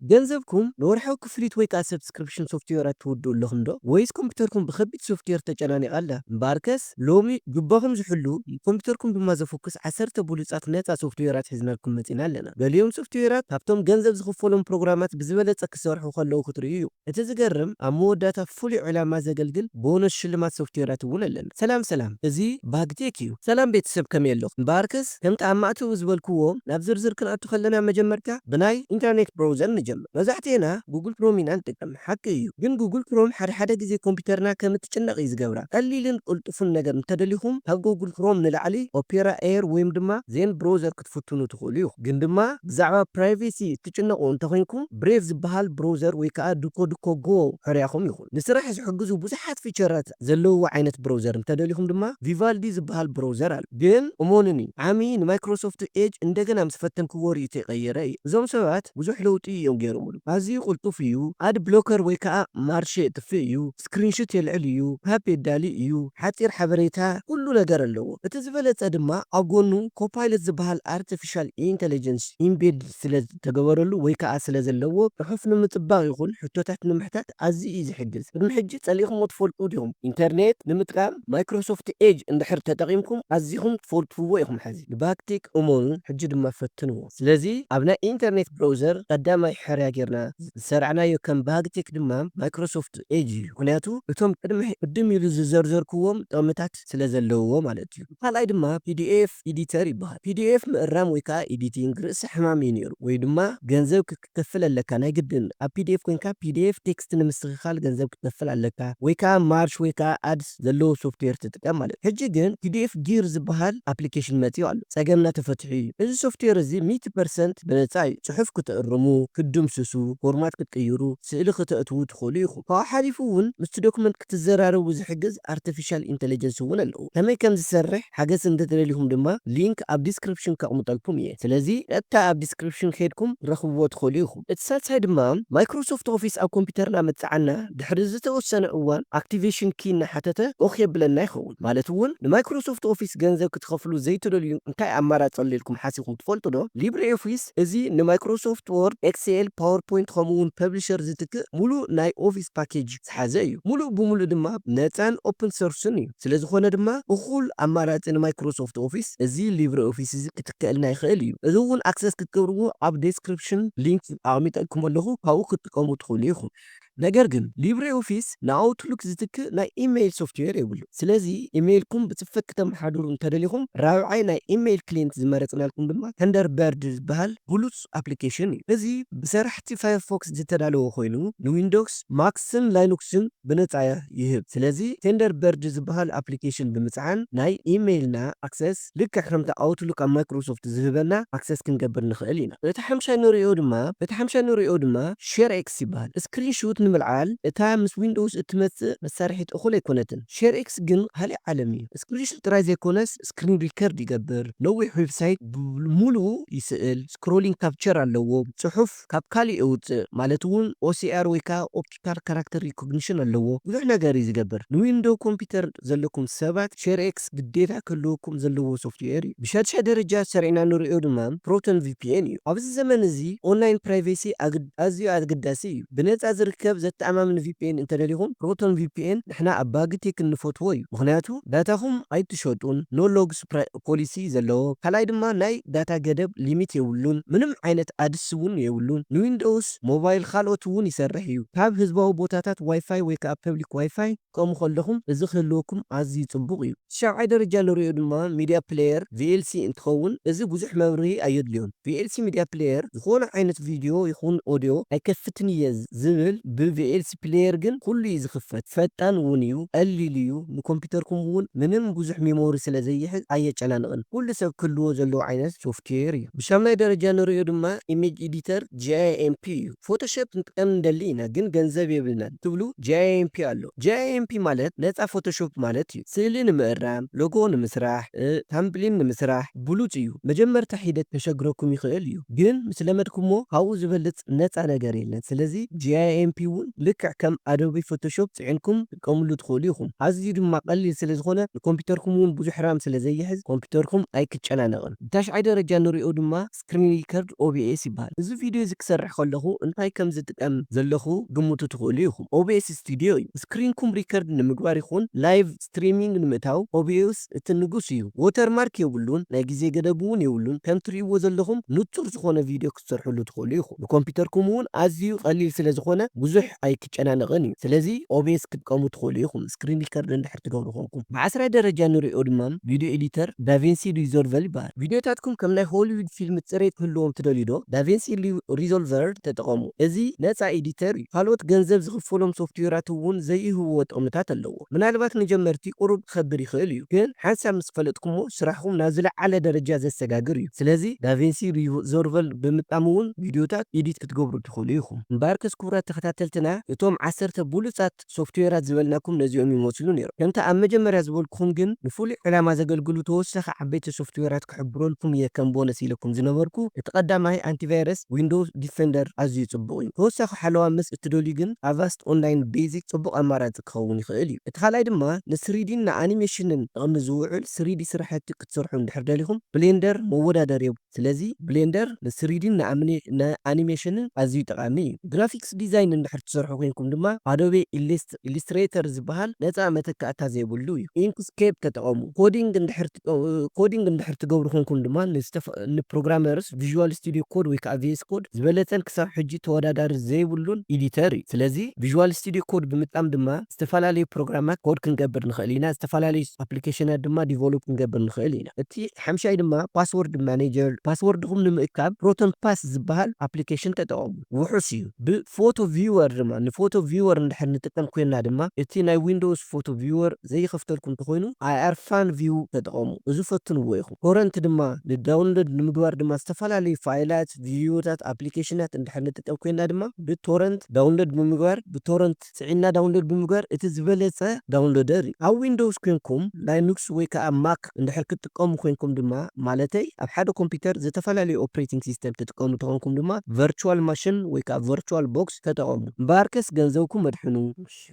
ገንዘብኩም ንወርሓዊ ክፍሊት ወይ ከዓ ሰብስክሪፕሽን ሶፍትዌራት ትውድኡ ኣለኹም ዶ? ወይስ ኮምፒውተርኩም ብከቢድ ሶፍትዌር ተጨናኒቓ ኣላ? እምበኣርከስ ሎሚ ጁባኹም ዝሕሉ፣ ኮምፒውተርኩም ድማ ዘፎክስ ዓሰርተ ብሉጻት ነጻ ሶፍትዌራት ሒዝናልኩም መጺና ኣለና። ገሊኦም ሶፍትዌራት ካብቶም ገንዘብ ዝኽፈሎም ፕሮግራማት ብዝበለጸ ክሰርሑ ከለዉ ክትርእዩ እዩ። እቲ ዝገርም፣ ኣብ መወዳእታ ፍሉይ ዕላማ ዘገልግል ቦነስ ሽልማት ሶፍትዌራት እውን ኣለና። ሰላም ሰላም፣ እዚ ባግቴክ እዩ። ሰላም ቤተሰብ፣ ከመይ ኣለኹም? እምበኣርከስ ከምቲ ኣብ ማእተዊ ዝበልክዎ፣ ናብ ዝርዝር ክንኣቱ ከለና መጀመርታ ብናይ ኢንተርኔት ብራውዘር ንጀምር። መብዛሕትኤና ጉግል ክሮም ኢና ንጥቀም፣ ሓቂ እዩ። ግን ጉግል ክሮም ሓደ ሓደ ግዜ ኮምፒውተርና ከም እትጭነቕ እዩ ዝገብራ። ቀሊልን ቅልጡፍን ነገር እንተደሊኹም፣ ካብ ጉግል ክሮም ንላዕሊ ኦፔራ ኤር ወይም ድማ ዜን ብራውዘር ክትፍትኑ ትኽእሉ ኢኹም። ግን ድማ ብዛዕባ ፕራይቬሲ እትጭነቑ እንተኾይንኩም፣ ብሬቭ ዝበሃል ብራውዘር ወይ ከዓ ዱኮ ዱኮ ጎ ሕርያኹም ይኹን። ንስራሕ ዝሕግዙ ብዙሓት ፊቸራት ዘለውዎ ዓይነት ብራውዘር እንተደሊኹም ድማ ቪቫልዲ ዝበሃል ብራውዘር ኣሎ። ግን እመኑኒ፣ ዓሚ ንማይክሮሶፍት ኤጅ እንደገና ምስ ፈተንክዎ ርእይቶ ይቐየረ እዩ። እዞም ሰባት ብዙሕ ለውጢ እዮም ገይሮምሉ። ኣዝዩ ቅልጡፍ እዩ። ኣድ ብሎከር ወይ ከዓ ማርሽ የጥፍእ እዩ። ስክሪንሹት የልዕል እዩ። ማፕ የዳሊ እዩ። ሓፂር ሓበሬታ፣ ኩሉ ነገር ኣለዎ። እቲ ዝበለጸ ድማ ኣብ ጎኑ ኮፓይለት ዝበሃል ኣርቲፊሻል ኢንተለጀንስ ኢምቤድ ስለ ዝተገበረሉ ወይ ከዓ ስለ ዘለዎ፣ ጽሑፍ ንምጥባቕ ይኹን ሕቶታት ንምሕታት ኣዝዩ እዩ ዝሕግዝ። ቅድሚ ሕጂ ጸሊእኹምዎ ትፈልጡ ዲኹም? ኢንተርኔት ንምጥቃም ማይክሮሶፍት ኤጅ እንድሕር ተጠቒምኩም ኣዚኹም ትፈልጥዎ ኢኹም። ሕዚ ንባክቴክ እመኑ፣ ሕጂ ድማ ፈትንዎ። ስለዚ ኣብ ናይ ኢንተርኔት ብራውዘር ቀዳማይ ሕርያ ጌርና ዝሰርዕናዮ ከም ባግቴክ ድማ ማይክሮሶፍት ኤጅ እዩ። ምኽንያቱ እቶም ቅድሚ፣ ቅድም ኢሉ ዝዘርዘርክዎም ጥቕምታት ስለ ዘለውዎ ማለት እዩ። ካልኣይ ድማ ፒዲኤፍ ኤዲተር ይበሃል። ፒዲኤፍ ምእራም ወይ ከዓ ኤዲቲንግ ርእሲ ሕማም እዩ ነይሩ፣ ወይ ድማ ገንዘብ ክትከፍል ኣለካ። ናይ ግድን ኣብ ፒዲኤፍ ኮይንካ ፒዲኤፍ ቴክስት ንምስትኽኻል ገንዘብ ክትከፍል ኣለካ፣ ወይ ከዓ ማርሽ ወይ ከዓ ኣድስ ዘለዎ ሶፍትዌር ትጥቀም ማለት እዩ። ሕጂ ግን ፒዲኤፍ ጊር ዝበሃል ኣፕሊኬሽን መፂኡ ኣሎ። ፀገምና ተፈቲሑ እዩ። እዚ ሶፍትዌር እዚ ሚእቲ ፐርሰንት ብነፃ እዩ። ፅሑፍ ክትእርሙ፣ ክትድምስሱ፣ ፎርማት ክትቅይሩ፣ ስእሊ ክተእትዉ ትኽእሉ ኢኹም። ካብኡ ሓሊፉ እውን ምስቲ ዶክመንት ክትዘራረቡ ዝሕግዝ ኣርቲፊሻል ኢንተለጀንስ እውን ኣለዎ። ከመይ ከም ዝሰርሕ ሓገዝ እንተተደሊኹም ድማ ሊንክ ኣብ ዲስክሪፕሽን ከቕምጠልኩም እየ። ስለዚ ቀጥታ ኣብ ዲስክሪፕሽን ከይድኩም ረኽብዎ ትኽእሉ ኢኹም። እቲ ሳልሳይ ድማ ማይክሮሶፍት ኦፊስ ኣብ ኮምፒውተርና ምጽዓና ድሕሪ ዝተወሰነ እዋን ኣክቲቬሽን ኪ እናሓተተ ኦኬ የብለና ይኸውን። ማለት እውን ንማይክሮሶፍት ኦፊስ ገንዘብ ክትኸፍሉ ዘይትደልዩ እንታይ ኣማራጺ ኣሎ ኢልኩም ሓሲብኩም ትፈልጡ ዶ? ሊብሬ ኦፊስ እዚ ንማይክሮሶፍት ወርድ፣ ኤክስኤል፣ ፓወርፖይንት ከምኡ እውን ፐብሊሸር ዝትክእ ሙሉእ ናይ ኦፊስ ፓኬጅ ዝሓዘ እዩ። ሙሉእ ብሙሉእ ድማ ነፃን ኦፕን ሶርስን እዩ። ስለ ዝኾነ ድማ እኹል ኣማራጺ ንማይክሮሶፍት ኦፊስ እዚ ሊብሬ ኦፊስ እዚ ክትክእልና ይኽእል እዩ። እዚ እውን ኣክሰስ ክትገብርዎ ኣብ ዴስክሪፕሽን ሊንክ ኣቕሚጠልኩም ኣለኹ፣ ካብኡ ክትጥቀሙ ትኽእሉ ኢኹም። ነገር ግን ሊብሬ ኦፊስ ንኣውትሉክ ዝትክእ ናይ ኢሜይል ሶፍትዌር የብሉ። ስለዚ ኢሜይልኩም ብጽፈት ክተመሓድሩ እንተደሊኹም ራብዓይ ናይ ኢሜይል ክሊንት ዝመረጽናልኩም ድማ ተንደርበርድ ዝበሃል ብሉጽ ኣፕሊኬሽን እዩ። እዚ ብሰራሕቲ ፋየርፎክስ ዝተዳለወ ኮይኑ ንዊንዶውስ፣ ማክስን ላይኑክስን ብነጻ ይህብ። ስለዚ ተንደርበርድ ዝበሃል ኣፕሊኬሽን ብምጽዓን ናይ ኢሜይልና ኣክሰስ ልክዕ ከምቲ ኣውትሉክ ኣብ ማይክሮሶፍት ዝህበና ኣክሰስ ክንገብር ንኽእል ኢና። እቲ ሓምሻይ ንሪኦ ድማ፣ እቲ ሓምሻይ ንሪኦ ድማ ሼር ኤክስ ይበሃል። ስክሪንሹት ንምልዓል እታ ምስ ዊንዶውስ እትመጽእ መሳርሒት እኹል ኣይኮነትን። ሼር ኤክስ ግን ካልእ ዓለም እዩ። ስክሪንሹት ጥራይ ዘይኮነስ ስክሪን ሪከርድ ይገብር፣ ነዊሕ ዌብሳይት ብሙሉኡ ይስእል፣ ስክሮሊንግ ካፕቸር ኣለዎ፣ ጽሑፍ ካብ ካልእ የውጽእ፣ ማለት እውን ኦሲኣር ወይ ከዓ ኦፕቲካል ካራክተር ሪኮግኒሽን ኣለዎ። ብዙሕ ነገር እዩ ዝገብር። ንዊንዶ ኮምፒውተር ዘለኩም ሰባት ሼር ኤክስ ግዴታ ክህልወኩም ዘለዎ ሶፍትዌር እዩ። ብሻድሻይ ደረጃ ሰሪዕና ንሪኦ ድማ ፕሮቶን ቪፒኤን እዩ። ኣብዚ ዘመን እዚ ኦንላይን ፕራይቬሲ ኣግድ-፣ ኣዝዩ ኣገዳሲ እዩ። ብነጻ ዝርከብ ዘተኣማምን ቪፒኤን እንተደሊኹም ፕሮቶን ቪፒኤን ንሕና ኣብ ባግቴክ እንፈትዎ እዩ። ምኽንያቱ ዳታኹም ኣይትሸጡን፣ ኖ ሎግስ ፕራ-፣ ፖሊሲ ዘለዎ፣ ካልኣይ ድማ ናይ ዳታ ገደብ ሊሚት የብሉን፣ ምንም ዓይነት ኣድስ እውን የብሉን። ንዊንዶውስ፣ ሞባይል፣ ካልኦት እውን ይሰርሕ እዩ። ካብ ህዝባዊ ቦታታት ዋይፋይ ወይ ከዓ ፐብሊክ ዋይፋይ ክትጥቀሙ ከለኹም እዚ ክህልወኩም ኣዝዩ ጽቡቕ እዩ። ሻብዓይ ደረጃ ንሪኦ ድማ ሚድያ ፕሌየር ቪኤልሲ እንትኸውን እዚ ብዙሕ መብርሂ ኣየድልዮን። ቪኤልሲ ሚድያ ፕሌየር ዝኾነ ዓይነት ቪድዮ ይኹን ኦድዮ ኣይከፍትን እየ ዝብል ብቪኤልሲ ፕሌየር ግን ኩሉ እዩ ዝኽፈት። ፈጣን እውን እዩ፣ ቀሊል እዩ፣ ንኮምፒውተርኩም እውን ምንም ብዙሕ ሜሞሪ ስለ ዘይሕዝ ኣየጨናንቕን። ኩሉ ሰብ ክህልዎ ዘለዎ ዓይነት ሶፍትዌር እዩ። ብሻምናይ ደረጃ ንሪኦ ድማ ኢሜጅ ኤዲተር ጂ ኣይ ኤም ፒ እዩ። ፎቶሾፕ ክንጥቀም ንደሊ ኢና ግን ገንዘብ የብልናን ትብሉ ጂ ኣይ ኤም ፒ ኣሎ። ጂ ኣይ ኤም ፒ ማለት ነፃ ፎቶሾፕ ማለት እዩ። ስእሊ ንምእራም፣ ሎጎ ንምስራሕ፣ እ፣ ታምብሊን ንምስራሕ ብሉጽ እዩ። መጀመርታ ሒደት ከሸግረኩም ይኽእል እዩ፣ ግን ምስ ለመድኩሞ ካብኡ ዝበልጽ ነፃ ነገር የለን። ስለዚ ጂ ኣይ ኤም ፒ እውን ልክዕ ከም ኣዶቢ ፎቶሾፕ ጽዒንኩም ትጥቀምሉ ትኽእሉ ኢኹም። ኣዝዩ ድማ ቀሊል ስለ ዝኾነ ንኮምፒውተርኩም እውን ብዙሕ ራም ስለ ዘይሕዝ ኮምፒውተርኩም ኣይክጨናነቕን። ብታሽዓይ ደረጃ ንሪኦ ድማ ስክሪን ሪከርድ ኦቢኤስ ይበሃል። እዚ ቪድዮ እዚ ክሰርሕ ከለኹ እንታይ ከም ዝጥቀም ዘለኹ ግምቱ ትኽእሉ ኢኹም። ኦቢኤስ ስቱዲዮ እዩ። ስክሪንኩም ሪከርድ ንምግባር ይኹን ላይቭ ስትሪሚንግ ንምእታው ኦቢኤስ እቲ ንጉስ እዩ። ዎተርማርክ የብሉን፣ ናይ ግዜ ገደብ እውን የብሉን። ከም ትርእይዎ ዘለኹም ንጹር ዝኾነ ቪድዮ ክትሰርሕሉ ትኽእሉ ኢኹም። ንኮምፒውተርኩም እውን ኣዝዩ ቀሊል ስለ ዝኾነ ብዙሕ ኣይክጨናነቕን እዩ። ስለዚ ኦቢኤስ ክትጥቀሙ ትኽእሉ ኢኹም፣ ስክሪን ሪከርድ እንድሕር ትገብሩ ኮንኩም። ብዓስራይ ደረጃ ንሪኦ ድማ ቪድዮ ኤዲተር ዳቪንሲ ሪዞልቨር ይበሃል። ቪድዮታትኩም ከም ናይ ሆሊውድ ፊልም ጽሬት ክህልዎም ትደልዩ ዶ? ዳቪንሲ ሊ-፣ ሪዞልቨር ተጠቐሙ። እዚ ነጻ ኤዲተር እዩ። ካልኦት ገንዘብ ዝኽፈሎም ሶፍትዌራት እውን ዘይህብዎ ጥቕምታት ኣለዎ። ምናልባት ንጀመርቲ ቁሩብ ክኸብድ ይኽእል እዩ፣ ግን ሓንሳብ ምስ ፈለጥኩሞ ስራሕኹም ናብ ዝለዓለ ደረጃ ዘሰጋግር እዩ። ስለዚ ዳቪንሲ ሪዞልቨር ብምጥቃም እውን ቪድዮታት ኤዲት ክትገብሩ ትኽእሉ ኢኹም። እምበኣርከስ ክቡራት ተኸታተልትና፣ እቶም ዓሰርተ ብሉጻት ሶፍትዌራት ዝበልናኩም ነዚኦም ይመስሉ ነይሮም። ከምቲ ኣብ መጀመርያ ዝበልኩኹም ግን ንፍሉይ ዕላማ ዘገልግሉ ተወሳኺ ዓበይቲ ሶፍትዌራት ክሕብረልኩም እየ ከም ቦነስ ኢለኩም ዝነበርኩ። እቲ ቀዳማይ ኣንቲቫይረስ ዊንዶውስ ዲፈንደር ኣዝዩ ጽቡቕ እዩ። ተወሳኺ ሓለዋ ምስ እትደልዩ ግን ኣቫስት ኦንላይን ቤዚክ ጽቡቕ ኣማራጺ ክኸውን ይኽእል እዩ። እቲ ካልኣይ ድማ ንስሪዲን ንኣኒሜሽንን ጥቕሚ ዝውዕል ስሪዲ ስራሕቲ ክትሰርሑ እንድሕር ደሊኹም ብሌንደር መወዳደሪ የብሉን። ስለዚ ብሌንደር ንስሪዲን ንኣምኒ-፣ ንኣኒሜሽንን ኣዝዩ ጠቓሚ እዩ። ግራፊክስ ዲዛይን እንድሕር ትሰርሑ ኮይንኩም ድማ ኣዶቤ ኢሊስ-፣ ኢሊስትሬተር ዝበሃል ነጻ መተካእታ ዘይብሉ እዩ። ኢንክስኬፕ ተጠቐሙ። ኮዲንግ እንድሕር ትጠ-፣ ኮዲንግ እንድሕር ትገብሩ ኮይንኩም ድማ ንዝተፈ-፣ ንፕሮግራመርስ ቪዥዋል ስቱዲዮ ኮድ ወይ ከዓ ቪኤስ ኮድ ዝበለጸን ክሳብ ሕጂ ተወዳዳሪ ዘይብሉን ኤዲተር እዩ። ስለዚ ቪዥዋል ስቱዲዮ ኮድ ብምጥቃም ድማ ዝተፈላለዩ ፕሮግራማት ኮድ ክንገብር ንኽእል ኢና። ዝተፈላለዩ ኣፕሊኬሽናት ድማ ዲቨሎፕ ክንገብር ንኽእል ኢና። እቲ ሓምሻይ ድማ ፓስወርድ ማኔጀር፣ ፓስወርድኹም ንምእካብ ፕሮቶን ፓስ ዝበሃል ኣፕሊኬሽን ተጠቐሙ። ውሑስ እዩ። ብፎቶ ቪወር ድማ፣ ንፎቶ ቪወር እንድሕር ንጥቀም ኮይና ድማ እቲ ናይ ዊንዶውስ ፎቶ ቪወር ዘይኸፍተልኩም እንተኾይኑ ኣይኣር ፋን ቪው ተጠቐሙ። እዚ ፈትንዎ ኢኹም። ቶረንት ድማ ንዳውንሎድ ንምግባር ድማ ዝተፈላለዩ ፋይላት፣ ቪዲዮታት፣ ኣፕሊኬሽናት እንድሕር ንጥቀም ኮይና ድማ ብቶረንት ዳውንሎድ ብምግባር፣ ብቶረንት ጽዒና ዳውንሎድ ብምግባር እቲ ዝበለጸ ዳውንሎደር እዩ። ኣብ ዊንዶውስ ኮይንኩም ላይኑክስ ወይ ከዓ ማክ እንድሕር ክትጥቀሙ ኮይንኩም ድማ፣ ማለተይ ኣብ ሓደ ኮምፒውተር ዝተፈላለዩ ኦፕሬቲንግ ሲስተም ትጥቀሙ ተኾንኩም ድማ ቨርቹዋል ማሽን ወይ ከዓ ቨርቹዋል ቦክስ ተጠቐሙ። እምበኣርከስ ገንዘብኩም ኣድሕኑ።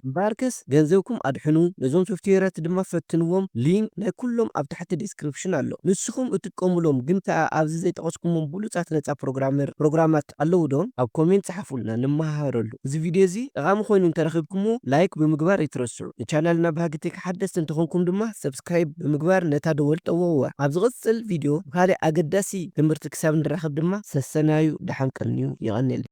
እምበኣርከስ ገንዘብኩም ኣድሕኑ። ነዞም ሶፍትዌራት ድማ ፈትንዎም። ሊንክ ናይ ኩሎም ኣብ ታሕቲ ዲስክሪፕሽን ኣሎ። ንስኹም እትጥቀሙሎም ግን ከኣ ኣብዚ ዘይጠቐስኩሞም ብሉጻት ነጻ ፕሮግራመር ፕሮግራማት ኣለዉ ዶ? ኣብ ኮሜንት ጸሓፉልና፣ ንመሃሃረሉ። እዚ ቪድዮ እዚ ጠቓሚ ኮይኑ እንተረኺብኩሞ ላይክ ብምግባር ኣይትረስዑ። ንቻናልና ባህጊ ቴክ ሓደስቲ እንተኾንኩም ድማ ሰብስክራይብ ብምግባር ነታ ደወል ጠውቕዋ። ኣብ ዝቕጽል ቪድዮ ብኻልእ ኣገዳሲ ትምህርቲ ክሳብ ንራኸብ ድማ ሰሰናዩ፣ ደሓን ቀንዩ። የቐንየለይ።